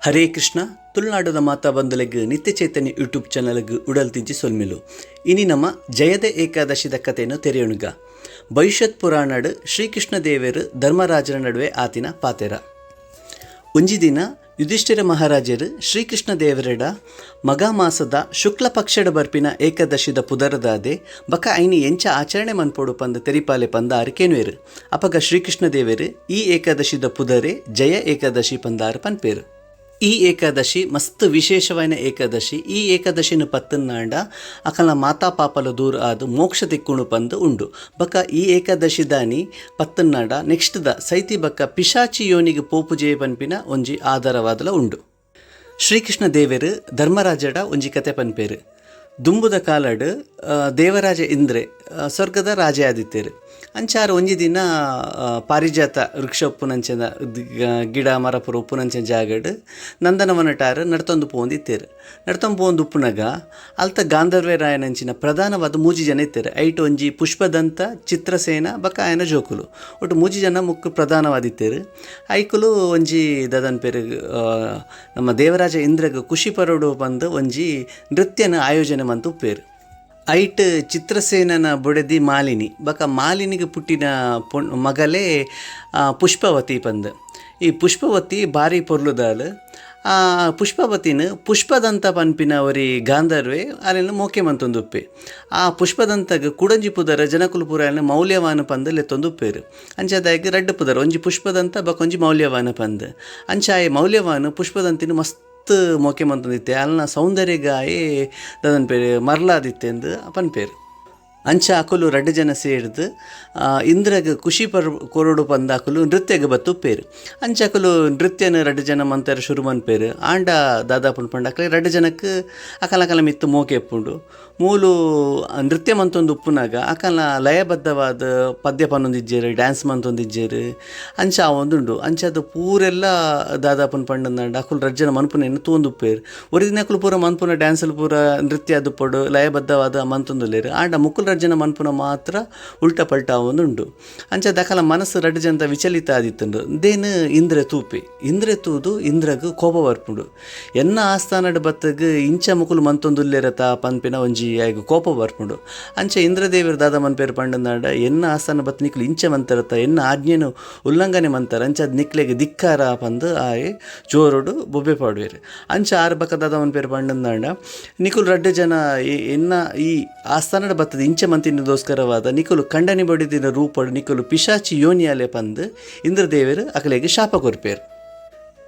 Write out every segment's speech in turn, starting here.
ಹರೇ ಕೃಷ್ಣ. ತುಳುನಾಡದ ಮಾತಾ ಬಂಧುಲೆಗ್ ನಿತ್ಯ ಚೈತನ್ಯ ಯೂಟ್ಯೂಬ್ ಚಾನಲ್ಗ್ ಉಡಲ್ ತಿಂಚಿ ಸೊಲ್ಮಿಲು. ಇನಿ ನಮ್ಮ ಜಯದ ಏಕಾದಶಿದ ಕಥೆಯನ್ನು ತೆರೆಯೊಣುಗ. ಭವಿಷ್ಯತ್ ಪುರಾಣಡ್ ಶ್ರೀಕೃಷ್ಣ ದೇವರು ಧರ್ಮರಾಜರ ನಡುವೆ ಆತಿನ ಪಾತೆರ. ಒಂಜಿ ದಿನ ಯುಧಿಷ್ಠಿರ ಮಹಾರಾಜರು ಶ್ರೀಕೃಷ್ಣ ದೇವರೆಡ ಮಗ ಮಾಸದ ಶುಕ್ಲ ಪಕ್ಷದ ಬರ್ಪಿನ ಏಕಾದಶಿದ ಪುದರದಾದೆ ಬಕ ಐನಿ ಎಂಚ ಆಚರಣೆ ಮನ್ಪೋಡು ಪಂದ ತೆರಿಪಾಲೆ ಪಂದ ಆರು ಕೇನುವೆರು. ಅಪಗ ಶ್ರೀಕೃಷ್ಣ ದೇವರು ಈ ಏಕಾದಶಿದ ಪುದರೆ ಜಯ ಏಕಾದಶಿ ಪಂದಾರು ಪನ್ಪೇರು. ಈ ಏಕಾದಶಿ ಮಸ್ತ್ ವಿಶೇಷವಾದ ಏಕಾದಶಿ. ಈ ಏಕಾದಶಿನ ಪತ್ತನ್ನಾಂಡ ಅಕಲ ಮಾತಾ ಪಾಪಲ ದೂರ ಆದು ಮೋಕ್ಷ ತಿಕ್ಕುಣು ಪಂದು ಉಂಡು. ಬಕ ಈ ಏಕಾದಶಿ ದಾನಿ ಪತ್ತನ್ನಾಂಡ ನೆಕ್ಸ್ಟ್ the ಸೈತಿ ಬಕ್ಕ ಪಿಶಾಚಿ ಯೋನಿಗೆ ಪೋಪುಜೆ ಪನ್ಪಿನ ಒಂಜಿ ಆಧಾರವಾದಲ ಉಂಡು. ಶ್ರೀಕೃಷ್ಣ ದೇವರು ಧರ್ಮರಾಜಡ ಒಂಜಿ ಕತೆ ಪನ್ಪೇರು. ದುಂಬುದ ಕಾಲಡ್ ದೇವರಾಜ ಇಂದ್ರೆ ಸ್ವರ್ಗದ ರಾಜ ಆದಿತ್ತೇರು. ಅಂಚಾರ ಒಂಜಿ ದಿನ ಪಾರಿಜಾತ ವೃಕ್ಷ ಉಪ್ಪುನಂಚಿನ ಗಿಡ ಮರ ಪೂರ ಉಪ್ಪುನಂಚಿನ ಜಾಗಡ್ ನಂದನವನಟಾರು ನಡ್ತೊಂದು ಪೋಂದಿತ್ತೇರು. ನಡ್ತೊಂದು ಪೋಂದು ಉಪ್ಪುನಗ ಅಲ್ತ ಗಾಂಧರ್ವರಾಯನಂಚಿನ ಪ್ರಧಾನವಾದ ಮೂಜಿ ಜನ ಇತ್ತೇರು. ಐಟ್ ಒಂಜಿ ಪುಷ್ಪದಂತ, ಚಿತ್ರಸೇನ ಬೊಕ್ಕ ಆಯನ ಜೋಕುಲು. ಒಟ್ಟು ಮೂಜಿ ಜನ ಮುಕ್ಕು ಪ್ರಧಾನವಾದಿತ್ತೇರು. ಐಕುಲು ಒಂಜಿ ದದನ್ ಪೇರು ನಮ್ಮ ದೇವರಾಜ ಇಂದ್ರಗ್ ಖುಷಿ ಪರೋಡು ಬಂದು ಒಂಜಿ ನೃತ್ಯನ ಆಯೋಜನೆ ಮಂತು ಉಪ್ಪೇರು. ಐಟ್ ಚಿತ್ರಸೇನನ ಬೊಡೆದಿ ಮಾಲಿನಿ ಬೊಕ ಮಾಲಿನಿಗೆ ಪುಟ್ಟಿನ ಮಗಲೇ ಪುಷ್ಪವತಿ ಪಂದ್. ಈ ಪುಷ್ಪವತಿ ಬಾರಿ ಪೊರ್ಲುದಾಲ್. ಆ ಪುಷ್ಪವತಿನ ಪುಷ್ಪದಂತ ಪನ್ಪಿನ ಒರಿ ಗಾಂಧರ್ವೆ ಅರೆನ್ ಮೋಕೆ ಮಂತೊಂದುಪ್ಪೆ. ಆ ಪುಷ್ಪದಂತಗ್ ಕುಡಂಜಿ ಪುದರ ಜನಕುಲು ಪೂರ ಮೌಲ್ಯವಾನ ಪಂದ್ ಲೆತ್ತೊಂದುಪ್ಪೇರು. ಅಂಚಾದಾಗ್ ರಡ್ಡ್ ಪುದರ್, ಒಂಜಿ ಪುಷ್ಪದಂತ ಬೊಕೊಂಜಿ ಮೌಲ್ಯವಾನ ಪಂದ್. ಅಂಚ ಆಯೆ ಮೌಲ್ಯವಾನ ಪುಷ್ಪದಂತಿನ ಮಸ್ತ್ ಮೋಕೆ ಮಂತೊಂದಿತ್ತೆ. ಅಲ್ನ ಸೌಂದರ್ಯಗಾಯೆ ದಾದನ್ಪೇರು ಮರ್ಲಾದಿತ್ತೆಂದು ಪನ್ಪೇರು. ಅಂಚ ಅಕುಲು ರಡ್ಡ್ ಜನ ಸೇರ್ದ್ ಇಂದ್ರಗ್ ಖುಷಿ ಕೊರೊಡು ಪಂದ್ ಅಕುಲು ನೃತ್ಯಗ್ ಬತ್ತುಪ್ಪೇರು. ಅಂಚ ಅಕುಲು ನೃತ್ಯನ ರಡ್ಡ್ ಜನ ಮಂತರ ಶುರು ಮನ್ಪೇರು. ಆಂಡ ದಾದಾ ಪಂಡ ಅಕಲೆ ರಡ್ಡ್ ಜನಕ್ ಅಕಲ ಅಕಲ ಮಿತ್ತು ಮೋಕೆ ಉಪ್ಪುಂಡು. ಮೂಲು ನೃತ್ಯ ಮಂತೊಂದು ಉಪ್ಪುನಾಗ ಅಕಲ್ನ ಲಯಬದ್ಧವಾದ ಪದ್ಯ ಪನ್ನೊಂದಿಜ್ಜೆರ್, ಡ್ಯಾನ್ಸ್ ಮಂತೊಂದಿಜ್ಜೆರ್. ಅಂಚ ಆವೊಂದುಂಡು. ಅಂಚ ಅದು ಪೂರೆಲ್ಲ ದಾದಾ ಪಂಡಂದಾಂಡ ಅಕುಲು ರಡ್ಡ್ ಜನ ಮನ್ಪುನೆನ್ ತೂವೊಂದುಪ್ಪೇರು. ಒರಿ ದಿನ ಅಕುಲು ಪೂರ ಮನ್ಪುನ ಡ್ಯಾನ್ಸಲ್ ಪೂರ ನೃತ್ಯ ಆದುಪ್ಪೊಡು ಲಯಬದ್ಧವಾದ ಮಂತೊಂದುಲ್ಲೆರ್. ಆಂಡ ಮುಕುಲು ರಡ್ಡ್ ಜನ ಮನ್ಪುನ ಮಾತ್ರ ಉಲ್ಟಾ ಪಲ್ಟಾ ಆವೊಂದುಂಡು. ಅಂಚ ದಕಲ ಮನಸ್ಸು ರಡ್ಡ್ ಜನದ ವಿಚಲಿತ ಆದಿತ್ತುಂಡು. ದೇನ್ ಇಂದ್ರೆ ತೂಪೆ. ಇಂದ್ರೆ ತೂದು ಇಂದ್ರಗ್ ಕೋಪ ಬರ್ಪುಂಡು. ಎನ್ನ ಆಸ್ಥಾನಡ್ ಬತ್ತಗ್ ಇಂಚ ಮುಕುಲು ಮಂತೊಂದುಲ್ಲೆರತ ಪನ್ಪಿನ ಒಂಜಿ ಆಯ್ಗ್ ಕೋಪ ಬರ್ಪುಂಡು. ಅಂಚ ಇಂದ್ರದೇವರು ದಾದ ಮನ್ಪೇರು ಪಂಡಂದಾಂಡ ಎನ್ನ ಆಸ್ಥಾನ ಬತ್ತ ನಿಕ್ಲು ಇಂಚ ಮಂತರತ, ಎನ್ನ ಆಜ್ಞೆನು ಉಲ್ಲಂಘನೆ ಮಂತರ, ಅಂಚ ಅದ್ ನಿಕ್ಲೆಗ್ ಧಿಕ್ಕಾರ ಪಂದ್ ಆಯೆ ಜೋರುಡು ಬೊಬ್ಬೆ ಪಾಡುವೆರು. ಅಂಚ ಆರ್ ಬಕ ದಾದ ಮನ್ಪೇರು ಪಂಡಂದಾಂಡ ನಿಕುಲು ರಡ್ಡ್ ಜನ ಎನ್ನ ಈ ಆಸ್ಥಾನಡ್ ಬತ್ತದ ಇಂಚ ಮಂತಿನದೋಸ್ಕರವಾದ ನಿಕುಲು ಕಂಡನಿ ಬಡಿದಿನ ರೂಪಡು ನಿಕುಲು ಪಿಶಾಚಿ ಯೋನಿಯಾಲೆ ಪಂದ್ ಇಂದ್ರದೇವರು ಅಕಲೆಗ್ ಶಾಪ ಕೊರ್ಪೇರು.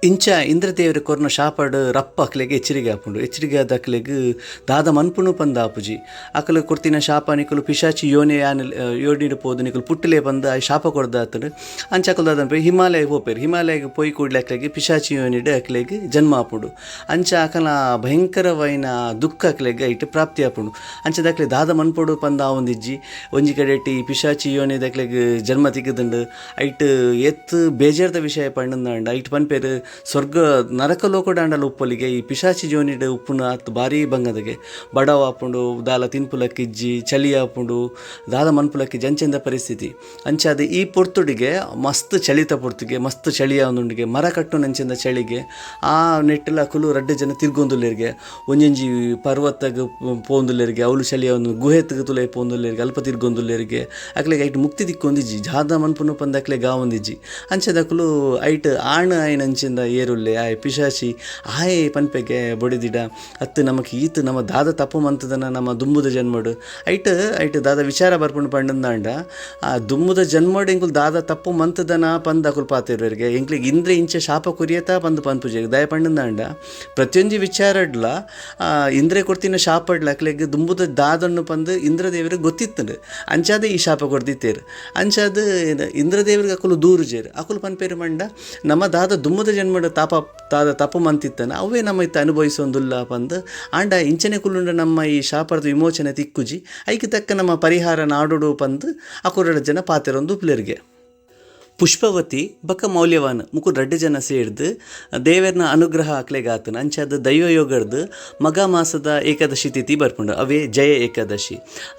ಇಂಚ ಇಂದ್ರದೇವರು ಕೊರ್ನ ಶಾಪಡ್ ರಪ್ಪ ಅಕ್ಲೆಗ್ ಎಚ್ಚರಿಗೆ ಆಪುಂಡು. ಎಚ್ಚರಿಗೆ ಆದ್ ಅಕ್ಲೆಗ್ ದಾದ ಮನ್ಪುನು ಪಂದ್ ಆಪುಜಿ. ಅಕಲು ಕೊರ್ತಿನ ಶಾಪ ನಿಕುಲು ಪಿಶಾಚಿ ಯೋನೆ ಯಾನ್ ಯೋನಿಡ್ ಪೋದು ನಿಕುಲು ಪುಟ್ಟಲೆ ಪಂದ್ ಆ ಶಾಪ ಕೊರ್ದಾತುಂಡು. ಅಂಚ ಅಕುಲು ದಾದ ಪನ್ಪೆರ್ ಹಿಮಾಲಯ ಪೋಪೆರ್. ಹಿಮಾಲಯಗ್ ಪೋಯಿ ಕೂಡ್ಲೆ ಅಕ್ಲೆಗ್ ಪಿಶಾಚಿ ಯೋನಿಡ್ ಅಕ್ಲೆಗ್ ಜನ್ಮ ಆಪುಂಡು. ಅಂಚ ಅಕಲ ಭಯಂಕರವಾಯಿನ ದುಃಖ ಅಕ್ಲೆಗ್ ಐಟ್ ಪ್ರಾಪ್ತಿ ಆಪುಂಡು. ಅಂಚದ ಅಕ್ಲೆ ದಾದ ಮನ್ಪೊಡು ಪಂದ್ ಆವೊಂದಿಜ್ಜಿ. ಒಂಜಿ ಕಡೆಟ್ ಈ ಪಿಶಾಚಿ ಯೋನಿದ ಅಕ್ಲೆಗ್ ಜನ್ಮ ತಿಕ್ಕುದುಂಡು. ಐಟ್ ಏತ್ ಬೇಜಾರ್ದ ವಿಷಯ ಪಂಡಂದಾಂಡ ಐಟ್ ಪನ್ಪೆರ್ ಸ್ವರ್ಗ ನರಕ ಲೋಕಡಾಂಡಲ ಉಪ್ಪೊಲಿಗೆ ಈ ಪಿಶಾಚಿ ಜೋನಿಡ್ ಉಪ್ಪುನ ಅತ್ ಭಾರಿ ಬಂಗದಗೆ ಬಡವ ಆಪುಂಡು, ದಾಲ ತಿನ್ಪುಲಕ್ಕಿಜ್ಜಿ, ಚಳಿ ಆಪುಂಡು, ದಾದ ಮನ್ಪುಲಕ್ಕಿಜ್ಜಿ, ಅಂಚೆಂದ ಪರಿಸ್ಥಿತಿ. ಅಂಚಾದ ಈ ಪೊರ್ತುಡಿಗೆ ಮಸ್ತ್ ಚಳಿತ ಪೊರ್ತುಗೆ ಮಸ್ತ್ ಚಳಿ ಆವೊಂದುಂಡಿಗೆ ಮರ ಕಟ್ಟುನಂಚಿಂದ ಚಳಿಗೆ ಆ ನೆಟ್ಟಲ ಅಕುಲು ರಡ್ಡ್ ಜನ ತಿರ್ಗೊಂದುಲ್ಲೆರ್ಗೆ. ಒಂಜೊಂಜಿ ಪರ್ವತಗ್ ಪೋಂದುಲ್ಲೆರ್ಗೆ, ಅವ್ಲು ಚಳಿ ಆವೊಂದು ಗುಹೆ ತುಲೈ ಪೋಂದುಲ್ಲೆರ್ಗೆ, ಅಲ್ಪ ತಿರ್ಗೊಂದುಲ್ಲೆರ್ಗೆ. ಅಕ್ಲೆಗ್ ಐಟ್ ಮುಕ್ತಿ ತಿಕ್ಕೊಂದಿಜ್ಜಿ. ಜಾದ ಮನ್ಪುನು ಪಂದ್ ಅಕ್ಲೆಗ್ ಆವೊಂದಿಜ್ಜಿ. ಅಂಚದ ಅಕುಲು ಐಟ್ ಆಣ್ ಆಯಿನಂಚಿಂದ ಏರುಲ್ಲೆ ಆಯೆ ಪಿಶಾಚಿ ಆಯೆ ಪನ್ಪೆಗೆ ಬೊಡೆದಿಡ ಅತ್ತು ನಮಕ್ ಈತ್ ನಮ್ಮ ದಾದ ತಪ್ಪು ಮಂತದನ ನಮ್ಮ ದುಂಬುದ ಜನ್ಮಡು. ಐಟ್ ಐಟ್ ದಾದ ವಿಚಾರ ಬರ್ಪುಂಡು ಪಂಡಂದಾಂಡ ಆ ದುಂಬುದ ಜನ್ಮಡು ಎಂಕುಲು ದಾದ ತಪ್ಪು ಮಂತದನ ಪಂದ್ ಅಕುಲು ಪಾತೆರುವೆರ್ಗೆ. ಎಂಕ್ಲೆಗ್ ಇಂದ್ರೆ ಇಂಚ ಶಾಪ ಕುರಿಯತ ಪಂದ್ ಪನ್ಪುಜೆ ದಯ ಪಂಡಂದಾಂಡ ಪ್ರತಿಯೊಂಜಿ ವಿಚಾರಡ್ಲ ಇಂದ್ರೆ ಕೊರ್ತಿನ ಶಾಪಡ್ಲ ಅಕ್ಲೆಗ್ ದುಂಬುದ ದಾದನ್ನು ಪಂದ್ ಇಂದ್ರದೇವರಿಗೆ ಗೊತ್ತಿತ್ತುಂಡು. ಅಂಚಾದ ಈ ಶಾಪ ಕೊರ್ದಿತ್ತೇರು. ಅಂಚಾದ ಇಂದ್ರದೇವರಿಗೆ ಅಕುಲು ದೂರುಜೇರು. ಅಕುಲು ಪನ್ಪೇರು ಮಂಡ ನಮ್ಮ ದಾದ ದುಂಬುದ ಜನ್ಮಡು ತಾಪ ತಾದ ತಪ್ಪು ಮಂತಿತ್ತನ ಅವೇ ನಮ್ಮ ಇತ್ತ ಅನುಭವಿಸೊಂದುಲ್ಲ ಪಂದ್. ಆಂಡ ಇಂಚನೆ ಕುಲ್ಲುಂಡ ನಮ್ಮ ಈ ಶಾಪದ ವಿಮೋಚನೆ ತಿಕ್ಕುಜಿ, ಐಕ್ ತಕ್ಕ ನಮ್ಮ ಪರಿಹಾರ ನಾಡೋಡು ಪಂದ್ ಅಕುರಡ ಜನ ಪಾತೆರೊಂದು ಉಪ್ಪುಲೆರ್ಗೆ. ಪುಷ್ಪವತಿ ಬೊಕ್ಕ ಮೌಲ್ಯವಾನ್ ಮುಕುಲು ರಡ್ಡ್ ಜನ ಸೇರ್ದ್ ದೇವೆರ್ನ ಅನುಗ್ರಹ ಅಕ್ಲೆಗ್ ಆತ್ಂಡ್. ಅಂಚಾದ್ ದೈವಯೋಗರ್ದ್ ಮಗ ಮಾಸದ ಏಕಾದಶಿ ತಿಥಿ ಬರ್ಪುಂಡು. ಅವೇ ಜಯ ಏಕಾದಶಿ.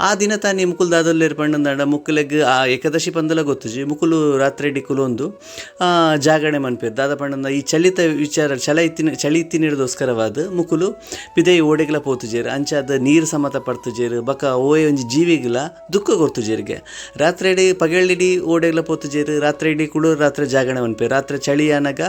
ಆ ದಿನತಾನಿ ಮುಕುಲು ದಾದೊಲ್ಲೆರ್ ಪಂಡ್ಂದಾಂಡ ಮುಕುಲೆಗ್ ಆ ಏಕಾದಶಿ ಪಂದಲ ಗೊತ್ತುಜಿ. ಮುಕುಲು ರಾತ್ರೆಡ್ ಕುಲೊಂದು ಜಾಗರಣೆ ಮನ್ಪೆರ್. ದಾದ ಪಂಡ್ಂಡ ಈ ಚಳಿತ ವಿಚಾರ ಚಲ ಇತ್ತಿನ ಚಳಿ ಇತ್ತಿನೆಡ್ದೋಸ್ಕರವಾದ್ ಮುಕುಲು ಪಿದಯಿ ಓಡೆಗ್ಲ ಪೋತುಜೆರ್. ಅಂಚಾದ್ ನೀರ್ ಸಮತ ಪರ್ತುಜೆರ್. ಬೊಕ ಒವ್ವೇ ಒಂಜಿ ಜೀವಿಗ್ಲ ದುಃಖ ಕೊರ್ತುಜೆರ್ಗೆ. ರಾತ್ರೆಡ್ ಪಗೆಲ್ಡಿಡೀ ಓಡೆಗ್ಲ ಪೋತುಜೆರ್. ರಾತ್ರೆ ಇಡೀ ಕುಡು ರಾತ್ರೆ ಜಾಗರಣೆ ಮನ್ಪೆರ್. ರಾತ್ರೆ ಚಳಿ ಆನಗ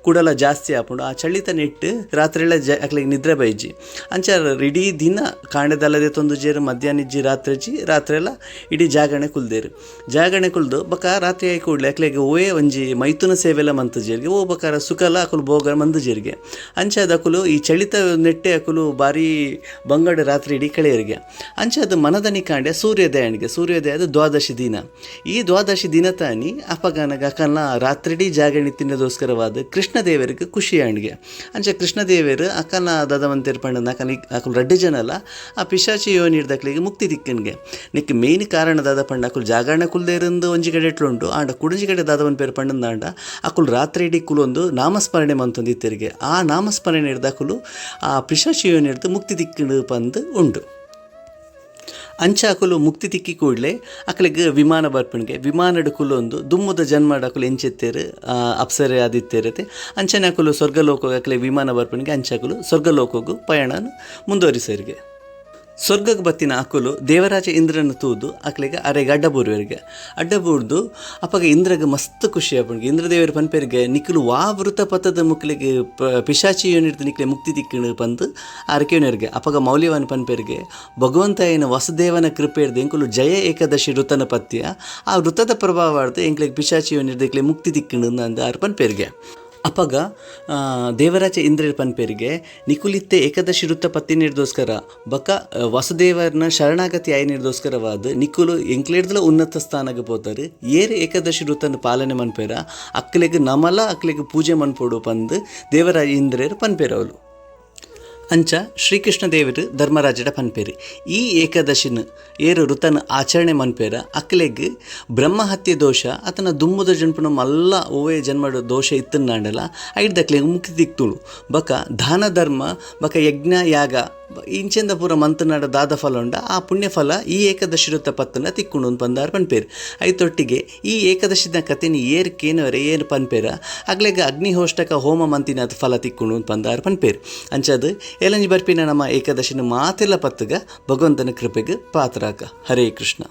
ಕುಡಲ ಜಾಸ್ತಿ ಆಪುಂಡು. ಆ ಚಳಿತ ನೆಟ್ಟ್ ರಾತ್ರೆಲ ಅಕ್ಲೆಗ್ ನಿದ್ರೆ ಬೈಜಿ. ಅಂಚ ಇಡೀ ದಿನ ಕಾಂಡೆದಲ ದೆತ್ತೊಂದುಜೆರ್ ಮಧ್ಯಾಹ್ನ ಇಜ್ಜಿ ರಾತ್ರೆ ಇಜ್ಜಿ ರಾತ್ರೆಲ ಇಡೀ ಜಾಗರಣೆ ಕುಲ್ದೆರ್. ಜಾಗರಣೆ ಕುಲ್ದು ಬೊಕ ರಾತ್ರೆ ಆಯಿ ಕೂಡ್ಲೆ ಅಕ್ಲೆಗ್ ಒವ್ವೇ ಒಂಜಿ ಮೈಥುನ ಸೇವೆಲ ಮಂತುಜೆರ್ಗೆ ಒವು ಬೊಕ ಸುಖಲ ಅಕುಲು ಭೋಗ ಮಂದುಜೆರ್ಗೆ. ಅಂಚಾದ್ ಅಕುಲು ಈ ಚಳಿತ ನೆಟ್ಟೆ ಅಕುಲು ಬಾರಿ ಬಂಗಡ್ ರಾತ್ರೆ ಇಡೀ ಕಳೆಯೆರ್ಗೆ. ಅಂಚಾದ್ ಮನದನಿ ಕಾಂಡೆ ಸೂರ್ಯೋದಯ ಆಂಡ್ಗೆ. ಸೂರ್ಯೋದಯ ಆದ್ ದ್ವಾದಶಿ ದಿನ. ಈ ದ್ವಾದಶಿ ದಿನತಾನಿ ಅಪಗನಗ ಅಕಲ್ನ ರಾತ್ರಿಡೀ ಜಾಗರಣೆ ಇತ್ತಿನದೋಸ್ಕರವಾದ್ ಕೃಷ್ಣ ದೇವೆರ್ಗ್ ಖುಷಿ ಆಂಡ್ಗೆ. ಅಂಚ ಕೃಷ್ಣ ದೇವೆರ್ ಅಕಲ್ನ ದಾದ ಮಂತೆರ್ ಪಂಡ ಅಕಲ್ನ ಅಕುಲು ರಡ್ಡ್ ಜನಲ ಆ ಪಿಶಾಚಿ ಯೋನಿರ್ದಕ್ಲೆಗ್ ಮುಕ್ತಿ ತಿಕ್ಕನ್ಗೆ. ನೆಕ್ಕ್ ಮೇನ್ ಕಾರಣ ದಾದ ಪಂಡ ಅಕುಲು ಜಾಗರಣೆ ಕುಲ್ದೆರ್ಂದ್ ಒಂಜಿ ಕಡೆಟ್ಲ ಉಂಡು. ಆಂಡ ಕುಡೊಂಜಿ ಕಡೆ ದಾದ ಮನ್ಪೆರ್ ಪಂಡಂದಾಂಡ ಅಕುಲು ರಾತ್ರಿಡೀ ಕುಲೊಂದು ನಾಮಸ್ಮರಣೆ ಮಂತೊಂದು ಇತ್ತೆರ್ಗೆ. ಆ ನಾಮಸ್ಮರಣೆರ್ದ್ ಅಕುಲು ಆ ಪಿಶಾಚಿ ಯೋನಿರ್ದ್ ಮುಕ್ತಿ ತಿಕ್ಕುಂಡು ಪಂದ್ ಉಂಡು. ಅಂಚ ಅಕುಲು ಮುಕ್ತಿ ತಿಕ್ಕಿ ಕೂಡ್ಲೆ ಅಕಲೆಗ್ ವಿಮಾನ ಬರ್ಪುಂಡ್ಗೆ. ವಿಮಾನಡ್ ಕುಲೊಂದು ದುಂಬುದ ಜನ್ಮಡ್ ಅಕುಲು ಎಂಚಿತ್ತೆರ್ ಅಪ್ಸರೆ ಆದಿತ್ತೆರ್ ಅಂಚನೆ ಅಕುಲು ಸ್ವರ್ಗಲೋಕಗ್ ಅಕಲೆಗ್ ವಿಮಾನ ಬರ್ಪುಂಡ್ಗೆ. ಅಂಚ ಅಕುಲು ಸ್ವರ್ಗಲೋಕಗ್ ಪಯಣನ್ ಮುಂದುವರಿಸೆರ್ಗೆ. ಸ್ವರ್ಗಗ್ ಬತ್ತಿನ ಅಕುಲು ದೇವರಾಜ ಇಂದ್ರನ್ ತೂದು ಅಕ್ಲೆಗ್ ಅರೆಗ್ ಅಡ್ಡ ಬೂರುವೆರ್ಗೆ. ಅಡ್ಡ ಬೂರ್ದು ಅಪಗ ಇಂದ್ರಗ್ ಮಸ್ತ್ ಖುಷಿ ಆಪುಂಡು. ಇಂದ್ರದೇವೆರ್ ಪನ್ಪೆರ್ಗೆ ನಿಕುಲು ವಾ ವೃತ ಪತದ ಮುಕ್ಲೆಗ್ ಪಿಶಾಚಿ ಯೋನಿರ್ದ್ ನಿಕ್ಲೆ ಮುಕ್ತಿ ತಿಕ್ಕುಂಡು ಪಂದ್ ಆರ್ ಕೇನುವೆರ್ಗೆ. ಅಪಗ ಮೌಲ್ಯವಾನ್ ಪನ್ಪೆರ್ಗೆ ಭಗವಂತಾಯಿನ ವಸುದೇವನ ಕೃಪೆರ್ದ್ ಎಂಕುಲು ಜಯ ಏಕಾದಶಿ ವೃತನ ಪತ್ಯ ಆ ವೃತದ ಪ್ರಭಾವರ್ದ್ ಎಂಕ್ಲೆಗ್ ಪಿಶಾಚಿ ಯೋನಿರ್ದ್ ಎಂಕ್ಲೆಗ್ ಮುಕ್ತಿ ತಿಕ್ಕುಂಡು ಅಂದ್ ಆರ್ ಪನ್ಪೆರ್ಗೆ. ಅಪಗ ದೇವರಾಜ ಇಂದ್ರೆರ್ ಪನ್ಪೆರ್ಗೆ ನಿಕುಲಿತ್ತೆ ಏಕಾದಶಿ ವೃತ ಪತ್ತಿನೆರ್ದೋಸ್ಕರ ಬೊಕ ವಸುದೇವರ್ನ ಶರಣಾಗತಿ ಆಯಿನೆರ್ದೋಸ್ಕರವಾದ್ ನಿಕುಲು ಎಂಕ್ಲೆರ್ದ್ಲ ಉನ್ನತ ಸ್ಥಾನಗ್ ಪೋತರ್. ಏರ್ ಏಕಾದಶಿ ವೃತನ್ ಪಾಲನೆ ಮನ್ಪೆರ ಅಕ್ಲೆಗ್ ನಮಲ ಅಕ್ಲೆಗ್ ಪೂಜೆ ಮನ್ಪೊಡು ಪಂದ್ ದೇವರಾಜ ಇಂದ್ರೆರ್ ಪನ್ಪೆರ್ ಅವ್ಲು. ಅಂಚ ಶ್ರೀಕೃಷ್ಣ ದೇವೆರ್ ಧರ್ಮರಾಜಡ ಪನ್ಪೆರ್ ಈ ಏಕಾದಶಿನ್ ಏರ್ ವೃತನ್ ಆಚರಣೆ ಮನ್ಪೆರ ಅಕ್ಲೆಗ್ ಬ್ರಹ್ಮಹತ್ಯೆ ದೋಷ ಅತನ ದುಂಬುದ ಜನ್ಪುನ ಮಲ್ಲ ಒವ್ವೇ ಜನ್ಮಡ್ ದೋಷ ಇತ್ತ್ಂಡಲ ಐಡ್ದ್ ಅಕ್ಲೆಗ್ ಮುಕ್ತಿ ತಿಕ್ತುಂಡು. ಬೊಕ ದಾನ ಧರ್ಮ ಬೊಕ ಯಜ್ಞ ಯಾಗ ಇಂಚೆಂದ ಪೂರ ಮಂತ್ನಾಡ ದಾದ ಫಲ ಉಂಡ ಆ ಪುಣ್ಯ ಫಲ ಈ ಏಕಾದಶಿ ವೃತ ಪತ್ತ್ಂಡ ತಿಕ್ಕುಂಡು ಪಂದ್ ಆರ್ ಪನ್ಪೆರ್. ಐತೊಟ್ಟಿಗೆ ಈ ಏಕಾದಶಿದ ಕಥೆನ್ ಏರ್ ಕೇನುವೆರ್ ಏರ್ ಪನ್ಪೆರ ಅಕ್ಲೆಗ್ ಅಗ್ನಿಹೋಷ್ಟಕ ಹೋಮ ಮಂತಿನಾತ್ ಫಲ ತಿಕ್ಕುಂಡು ಪಂದ್ ಆರ್ ಪನ್ಪೆರ್. ಅಂಚಾದ್ ಏಲಂಜಿ ಬರ್ಪಿನ ನಮ್ಮ ಏಕಾದಶಿನ ಮಾತೆರ್ಲ ಪತ್ತ್ಗ ಭಗವಂತನ ಕೃಪೆಗ್ ಪಾತ್ರರಾಕ. ಹರೇ ಕೃಷ್ಣ.